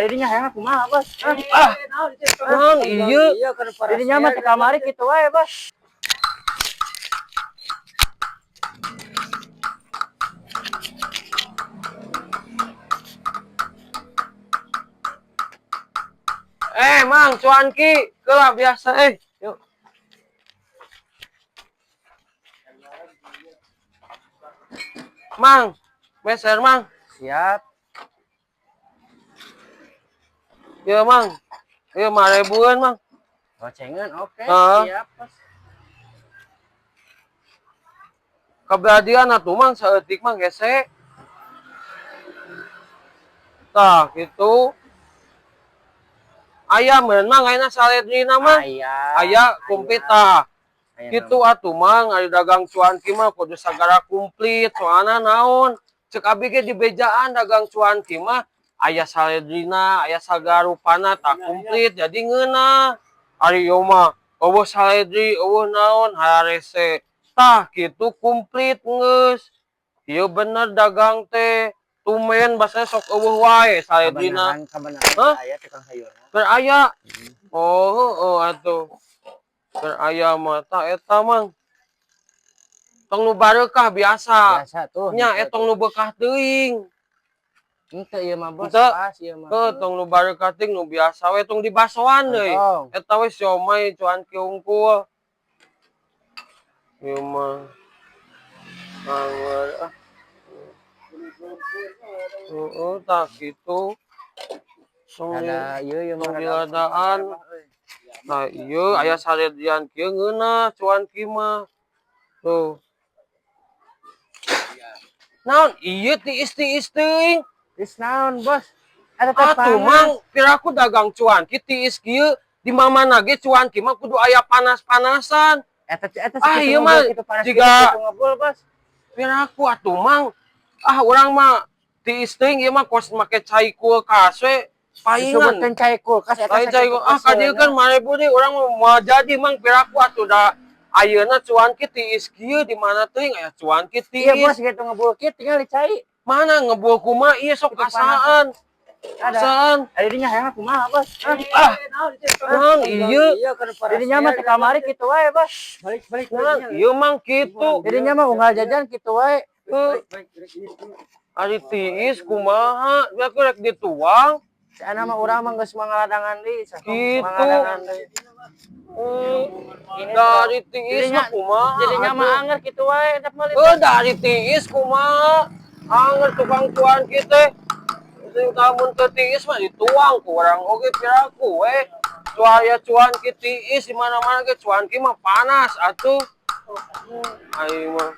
Jadinya hayang kumaha, Bos? Ah, naon ieu? Jadinya mah teh kamari kitu wae, Bos. Eh, Mang, cuanki, kelah biasa eh. Yuk. Mang, meser Mang. Siap. Iya, Mang. Iya, 5 ribuan, Mang. Gocengan, oke. Heeh. Siap, Bos. Keberadian atuh Mang saeutik Mang hese. Tah, gitu. Aya meureun Mang ayeuna saledrina mah. Aya. Aya komplit tah. Aya. Gitu atuh Mang, ari dagang cuanki mah kudu sagara komplit, soalna naon? Cek abi ge di bejaan dagang cuanki mah aya saledrina, aya sagarupana tah komplit jadi ngeunah. Ari ieu mah euweuh saledri, euweuh naon hararese. Tah kitu komplit geus. Ieu bener dagang teh. Tumen basana sok euweuh wae saledrina. Kabeneran, kabeneran Hah? aya tukang sayurna. Keur aya. Oh, heueuh atuh. Keur aya mah tah eta Mang. Tong nu bareukah biasa. Biasa tuh. Nya etong nu beukah teuing. Henteu ieu mah, Bos. Henteu. Pas ieu mah. Heuh, tong nu bareukah teuing nu biasa we tong dibasoan deui. Entong. Eta we siomay cuanki hungkul. Ieu mah. Angeur ah. Heeh, tah kitu. Tong Ada ieu ieu mah tong rada diladaan. Nah, ieu aya saledrian kieu ngeunah cuanki mah. Tuh. Naon ieu tiis-tiis teuing. Geus naon, Bos? Eta teh Atuh panas. Mang, piraku dagang cuanki tiis kieu di mana ge cuanki mah kudu aya panas-panasan. Eta eta Ah, sakitu ieu ngebul, mah kitu panas jiga- kitu ngebul, Bos. Piraku atuh Mang. Ah, urang mah tiis teuing ieu mah kos make cai kulkas we paingan. Disebutkeun cai kulkas eta Lain cai sakitu ah ka dieu kan 5.000 deui urang mah moal jadi Mang piraku atuh da ayeuna cuanki tiis kieu di mana teuing aya cuanki Iya, Bos, tiis. gitu ngebul kieu tinggal dicai. Mana ngebul kumaha ieu sok Itu panas. asaan. Ada. Asaan. Jadinya hayang kumaha, Bos? Ah, naon ieu? Jadinya mah teh kamari kitu wae, Bos. Balik balik. Naon ieu Mang kitu. Jadinya mah unggal jajan kitu wae. Heuh. Ari tiis kumaha? Dia ku rek dituang. Cenah mah urang mah geus mangaladangan deui, Gitu. mangaladangan deui. Eh, dari tiis mah kumaha? Jadinya mah atuh? anger kitu wae eta mah. Eh, dari tiis kumaha? Anger tukang cuan kita. Sing lamun teu tiis mah dituang ku urang oge piraku we. Cuaya cuan ki tiis di mana-mana ge cuan ki mah panas atuh. Aing mah.